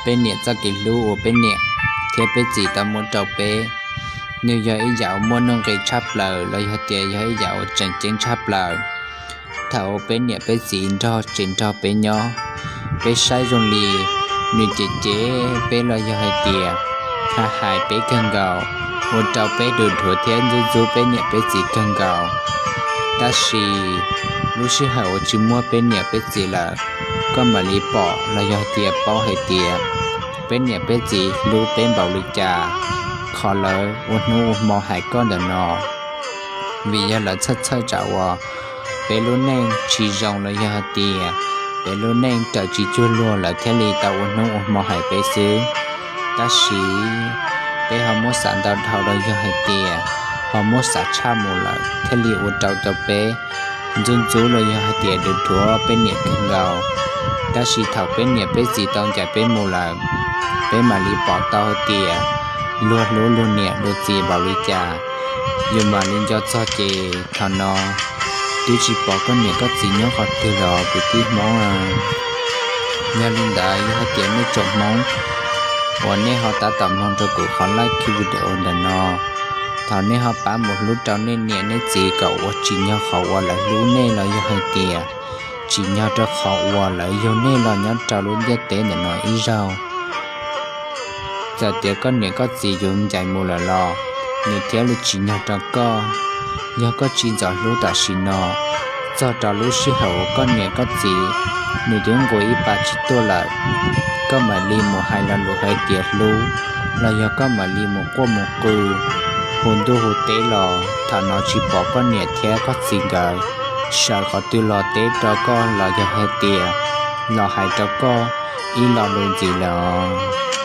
peb niam txoj kev hlub uas peb niam thiab peb txiv tau muab rau peb, nws yog ib yam uas muaj nuj nqis tshaj plaws los yog tias yog ib yam uas tseem ceeb tshaj plaws. Thaum uas peb niam peb txiv nrog tsev nrog peb nyob, peb saib zoo li nws cem cem peb los yog hais tias hais hais peb kawg nkaus, ua rau peb dhuav dhuav thiab ntxub ntxub peb niam peb txiv kawg nkaus. Tab sis lub sij hawm uas tsis muaj peb niam peb txiv lawm, koj mam li pom los yog tias paub hais tias peb niam peb txiv hlub peb npaum li cas, qhov lawv ua hnub ua hmo hais koj ntawm no. Vim yog lawv txhawj txhawj tsam uas peb lub neej tsis zoo los yog hais tias peb lub neej raws tsis cuag luag lawv thiaj li tau ua hnub ua hmo hais peb xwb. Tab sis peb ho muab xav ntau dhau los yog hais tias ho muab xav tshaj mus lawm thiaj li ua rau tau peb ntxub ntxub los yog hais tias dhuav dhuav peb niam kawg nkaus. Tab sis thaum peb niam peb txiv tau ncaim peb mus lawm, peb mam li pom tau hais tias luag hlub luag niam luag txiv npaum li cas. Yus mam li nco txog ces thaum no twb tsis pom koj niam koj txiv nyob qhov twg los kwv tij Hmoob. Yog li ntawd yog hais tias nej tsoom Hmoob uas nej ho tab tom mloog rau kuv qhov live video ntawm no, thov nej ho pab mus hlub rau nej niam nej txiv kom ua tsim nyog qhov uas lawv hlub nej los yog hais tias tsim nyog rau qhov uas lawv yug nej los nyob rau lub ntiaj teb ntawm no ib zaug. Txawm tias koj niam koj txiv yuav ncaim mus lawm los nws thiaj li tsim nyog rau koj. Yog koj tsis ntxov hlub tam sim no, txog rau lub sij hawm uas koj niam koj txiv nws twb nqus ib pas tsis tuaj lawm, koj mam li mus hais lo lus hais tias hlub, los yog koj mam li mus quaj mus qw hu ntuj hu teb los thaum no tsis pom koj niam thiab koj txiv nkawd sawv qhov twg los teb rau koj los yog hais tias los hais rau koj ib lo lus ntxiv lawm os.